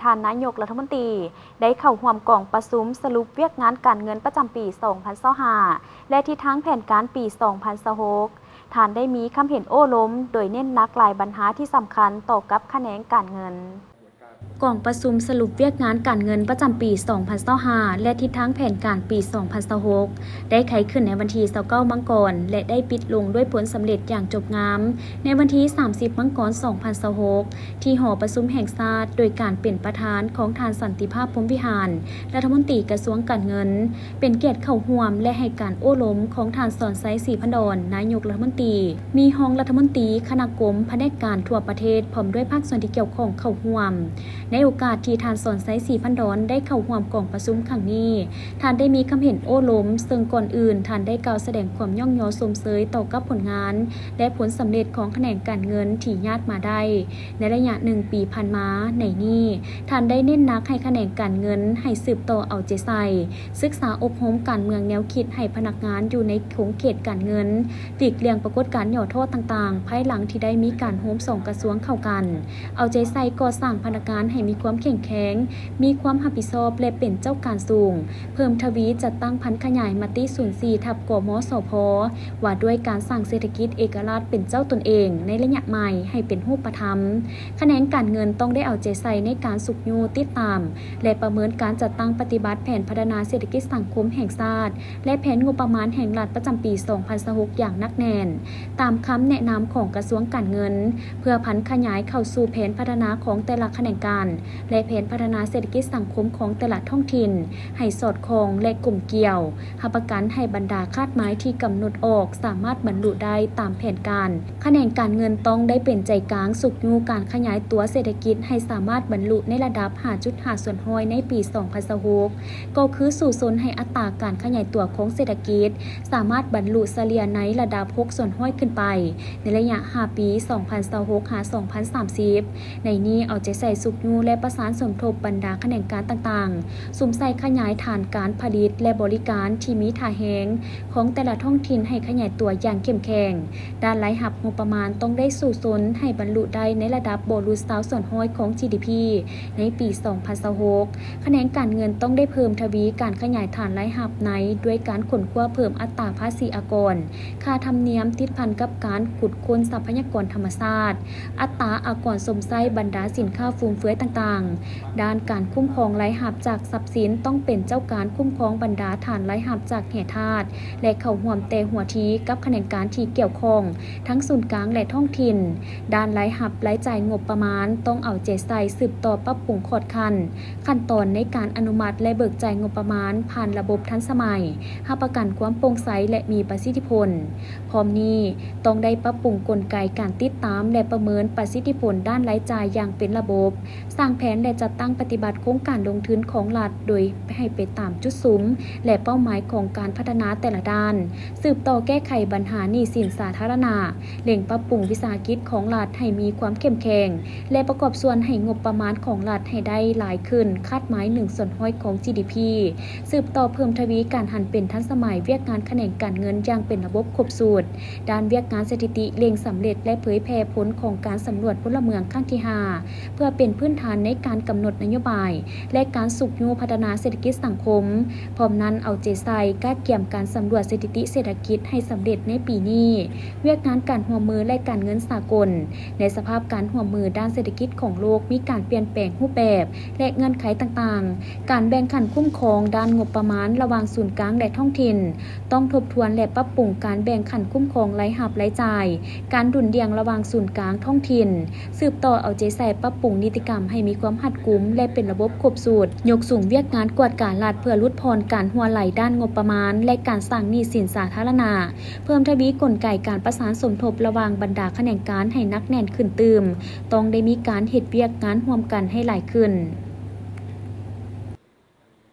ທ່ານນາຍົກລັດຖະມົນຕີໄດ້ເຂົ້າຮ່ວມກອງປະຊຸມສະຫຼຸບວຽກງານການເງິນປະຈຳປີສອງພັນຊາວຫ້າ ແລະ ທິດທາງແຜນການປີສອງພັນຊາວຫົກ. ທ່ານໄດ້ມີຄຳເຫັນໂອ້ລົມ ໂດຍເນັ້ນໜັກຫຼາຍບັນຫາທີ່ສຳຄັນຕໍ່ກັບຂະແໜງການເງິນ. ກອງປະຊຸມສະຫຼຸບວຽກງານການເງິນປະຈຳປີສອງພັນຊາວຫ້າ ແລະ ທິດທາງແຜນການປີສອງພັນຊາວຫົກ ໄດ້ໄຂຂຶ້ນໃນວັນທີຊາວເກົ້າມັງກອນ ແລະ ໄດ້ປິດລົງດ້ວຍຜົນສຳເລັດຢ່າງຈົບງາມ ໃນວັນທີສາມສິບມັງກອນສອງພັນຊາວຫົກ ທີ່ຫໍປະຊຸມແຫ່ງຊາດ ໂດຍການເປັນປະທານຂອງທ່ານ ສັນຕິພາບ ພົມວິຫານ ລັດຖະມົນຕີກະຊວງການເງິນ, ເປັນກຽດເຂົ້າຮ່ວມ ແລະ ໃຫ້ການໂອ້ລົມຂອງທ່ານ ສອນໄຊ ສີພັນດອນ ນາຍົກລັດຖະມົນຕີ, ມີຮອງລັດຖະມົນຕີ, ຄະນະກົມ, ພະແນກການທົ່ວປະເທດ ພ້ອມດ້ວຍພາກສ່ວນທີ່ກ່ຽວຂ້ອງເຂົ້າຮ່ວມ. ໃນໂອກາດທີ່ທ່ານ ສອນໄຊ ສີພັນດອນ ໄດ້ເຂົ້າຮ່ວມກອງປະຊຸມຄັ້ງນີ້, ທ່ານໄດ້ມີຄຳເຫັນໂອ້ລົມ, ເຊິ່ງກ່ອນອື່ນທ່ານໄດ້ກ່າວສະແດງຄວາມຍ້ອງຍໍຊົມເຊີຍຕໍ່ກັບຜົນງານ ແລະ ຜົນສຳເລັດຂອງຂະແໜງການເງິນທີ່ຍາດມາໄດ້ໃນໄລຍະໜຶ່ງປີຜ່ານມາ. ໃນນີ້ ທ່ານໄດ້ເນັ້ນໜັກໃຫ້ຂະແໜງການເງິນໃຫ້ສືບຕໍ່ເອົາໃຈໃສ່ ສຶກສາອົບຮົມການເມືອງແນວຄິດໃຫ້ພະນັກງານຢູ່ໃນຂົງເຂດການເງິນ, ຫຼີກລ່ຽງປາກົດການຫຍໍ້ທໍ້ຕ່າງໆ ພາຍຫຼັງທີ່ໄດ້ມີການໂຮມສອງກະຊວງເຂົ້າກັນ, ເອົາໃຈໃສ່ກໍ່ສ້າງພະນັກງານໃຫ້ມີຄວາມເຂັ້ມແຂງ, ມີຄວາມຮັບຜິດຊອບ ແລະ ເປັນເຈົ້າການສູງ, ເພີ່ມທະວີຈັດຕັ້ງຜັນຂະຫຍາຍມະຕິສູນສີ່ ທັບ ກມສພ ວ່າດ້ວຍການສ້າງເສດຖະກິດເອກະລາດເປັນເຈົ້າຕົນເອງໃນໄລຍະໃໝ່ໃຫ້ເປັນຮູບປະທຳ. ຂະແໜງການເງິນຕ້ອງໄດ້ເອົາໃຈໃສ່ໃນການຊຸກຍູ້, ຕິດຕາມ ແລະ ປະເມີນການຈັດຕັ້ງປະຕິບັດແຜນພັດທະນາເສດຖະກິດສັງຄົມແຫ່ງຊາດ ແລະ ແຜນງົບປະມານແຫ່ງລັດປະຈຳປີສອງພັນຊາວຫົກຢ່າງໜັກແໜ້ນ, ຕາມຄຳແນະນຳຂອງກະຊວງການເງິນ, ເພື່ອຜັນຂະຫຍາຍເຂົ້າສູ່ແຜນພັດທະນາຂອງແຕ່ລະຂະແໜງການ ແລະ ແຜນພັດທະນາເສດຖະກິດສັງຄົມຂອງແຕ່ລະທ້ອງຖິ່ນ ໃຫ້ສອດຄ່ອງ ແລະ ກົມກ່ຽວ, ຮັບປະກັນໃຫ້ບັນດາຄາດໝາຍທີ່ກຳນົດອອກສາມາດບັນລຸໄດ້ຕາມແຜນການ. ຂະແໜງການເງິນຕ້ອງໄດ້ເປັນໃຈກາງຊຸກຍູ້ການຂະຫຍາຍຕົວເສດຖະກິດໃຫ້ສາມາດບັນລຸໃນລະດັບຫ້າຈຸດຫ້າສ່ວນຮ້ອຍໃນປີສອງພັນຊາວຫົກ ກໍຄືສູ້ຊົນໃຫ້ອັດຕາການຂະຫຍາຍຕົວຂອງເສດຖະກິດສາມາດບັນລຸສະເລ່ຍໃນລະດັບຫົກສ່ວນຮ້ອຍຂຶ້ນໄປ ໃນໄລຍະຫ້າປີ ສອງພັນຊາວຫົກ ຫາ ສອງພັນສາມສິບ. ໃນນີ້ເອົາໃຈໃສ່ຊຸກຍູ້ ແລະ ປະສານສົມທົບບັນດາຂະແໜງການຕ່າງໆ, ສຸມໃສ່ຂະຫຍາຍຖານການຜະລິດ ແລະ ບໍລິການທີ່ມີທ່າແຮງຂອງແຕ່ລະທ້ອງຖິ່ນໃຫ້ຂະຫຍາຍຕົວຢ່າງເຂັ້ມແຂງ. ດ້ານລາຍຮັບງົບປະມານຕ້ອງໄດ້ສູ້ຊົນໃຫ້ບັນລຸໄດ້ໃນລະດັບບໍ່ຫຼຸດຊາວສ່ວນຮ້ອຍຂອງ ຈີດີພີ ໃນປີສອງພັນຊາວຫົກ. ຂະແໜງການເງິນຕ້ອງໄດ້ເພີ່ມທະວີການຂະຫຍາຍຖານລາຍຮັບໃນ ດ້ວຍການຄົ້ນຄວ້າເພີ່ມອັດຕາພາສີອາກອນ, ຄ່າທຳນຽມຕິດພັນກັບການຂຸດຄົ້ນຊັບພະຍາກອນທຳມະຊາດ, ອັດຕາອາກອນຊົມໃຊ້ບັນດາສິນຄ້າຟຸມເຟືອຍຕ່າງໆ. ດ້ານການຄຸ້ມຄອງລາຍຮັບຈາກຊັບສິນ ຕ້ອງເປັນເຈົ້າການຄຸ້ມຄອງບັນດາຖານລາຍຮັບຈາກແຮ່ທາດ ແລະ ເຂົ້າຮ່ວມແຕ່ຫົວທີກັບຂະແໜງການທີ່ກ່ຽວຂ້ອງ ທັງສູນກາງ ແລະ ທ້ອງຖິ່ນ. ດ້ານລາຍຮັບລາຍຈ່າຍງົບປະມານ ຕ້ອງເອົາໃຈໃສ່ສືບຕໍ່ປັບປຸງຂອດຂັ້ນ ຂັ້ນຕອນໃນການອະນຸມັດ ແລະ ເບີກຈ່າຍງົບປະມານຜ່ານລະບົບທັນສະໄໝ, ຮັບປະກັນຄວາມໂປ່ງໃສ ແລະ ມີປະສິດທິຜົນ. ພ້ອມນີ້, ຕ້ອງໄດ້ປັບປຸງກົນໄກການຕິດຕາມ ແລະ ປະເມີນປະສິດທິຜົນດ້ານລາຍຈ່າຍຢ່າງເປັນລະບົບ, ສ້າງແຜນ ແລະ ຈັດຕັ້ງປະຕິບັດໂຄງການລົງທຶນຂອງລັດ ໂດຍໃຫ້ໄປຕາມຈຸດສຸມ ແລະ ເປົ້າໝາຍຂອງການພັດທະນາແຕ່ລະດ້ານ, ສືບຕໍ່ແກ້ໄຂບັນຫາໜີ້ສິນສາທາລະນະ, ເລັ່ງປັບປຸງວິສາຫະກິດຂອງລັດໃຫ້ມີຄວາມເຂັ້ມແຂງ ແລະ ປະກອບສ່ວນໃຫ້ງົບປະມານຂອງລັດໃຫ້ໄດ້ຫຼາຍຂຶ້ນ, ຄາດໝາຍໜຶ່ງສ່ວນຮ້ອຍຂອງ ຈີດີພີ. ສືບຕໍ່ເພີ່ມທະວີການຫັນເປັນທັນສະໄໝວຽກງານຂະແໜງການເງິນຢ່າງເປັນລະບົບຄົບສູດ. ດ້ານວຽກງານສະຖິຕິ ເລັ່ງສຳເລັດ ແລະ ເຜີຍແຜ່ຜົນຂອງການສຳຫຼວດພົນລະເມືອງຄັ້ງທີຫ້າ ເພື່ອເປັນພື້ນຖານໃນການກຳນົດນະໂຍບາຍ ແລະ ການຊຸກຍູ້ພັດທະນາເສດຖະກິດສັງຄົມ. ພ້ອມນັ້ນເອົາໃຈໃສ່ກະກຽມການສຳຫຼວດສະຖິຕິເສດຖະກິດໃຫ້ສຳເລັດໃນປີນີ້. ວຽກງານການຮ່ວມມື ແລະ ການເງິນສາກົນ. ໃນສະພາບການຮ່ວມມືດ້ານເສດຖະກິດຂອງໂລກມີການປ່ຽນແປງຮູບແບບ ແລະ ເງື່ອນໄຂຕ່າງໆ, ການແບ່ງຂັ້ນຄຸ້ມຄອງດ້ານງົບປະມານລະຫວ່າງສູນກາງ ແລະ ທ້ອງຖິ່ນ ຕ້ອງທົບທວນ ແລະ ປັບປຸງການແບ່ງຂັ້ນຄຸ້ມຄອງລາຍຮັບລາຍຈ່າຍ, ການດຸ່ນດ່ຽງລະຫວ່າງສູນກາງທ້ອງຖິ່ນ, ສືບຕໍ່ເອົາໃຈໃສ່ປັບປຸງນິຕິກຳໃຫ້ມີຄວາມຮັດກຸມ ແລະ ເປັນລະບົບຄົບສູດ, ຍົກສູງວຽກງານກວດກາລັດເພື່ອຫຼຸດຜ່ອນການຮົ່ວໄຫຼດ້ານງົບປະມານ ແລະ ການສ້າງໜີ້ສິນສາທາລະນະ, ເພີ່ມທະວີກົນໄກການປະສານສົມທົບລະຫວ່າງບັນດາຂະແໜງການໃຫ້ໜັກແໜ້ນຂຶ້ນຕື່ມ, ຕ້ອງໄດ້ມີການເຮັດວຽກງານຮ່ວມກັນໃຫ້ຫຼາຍຂຶ້ນ.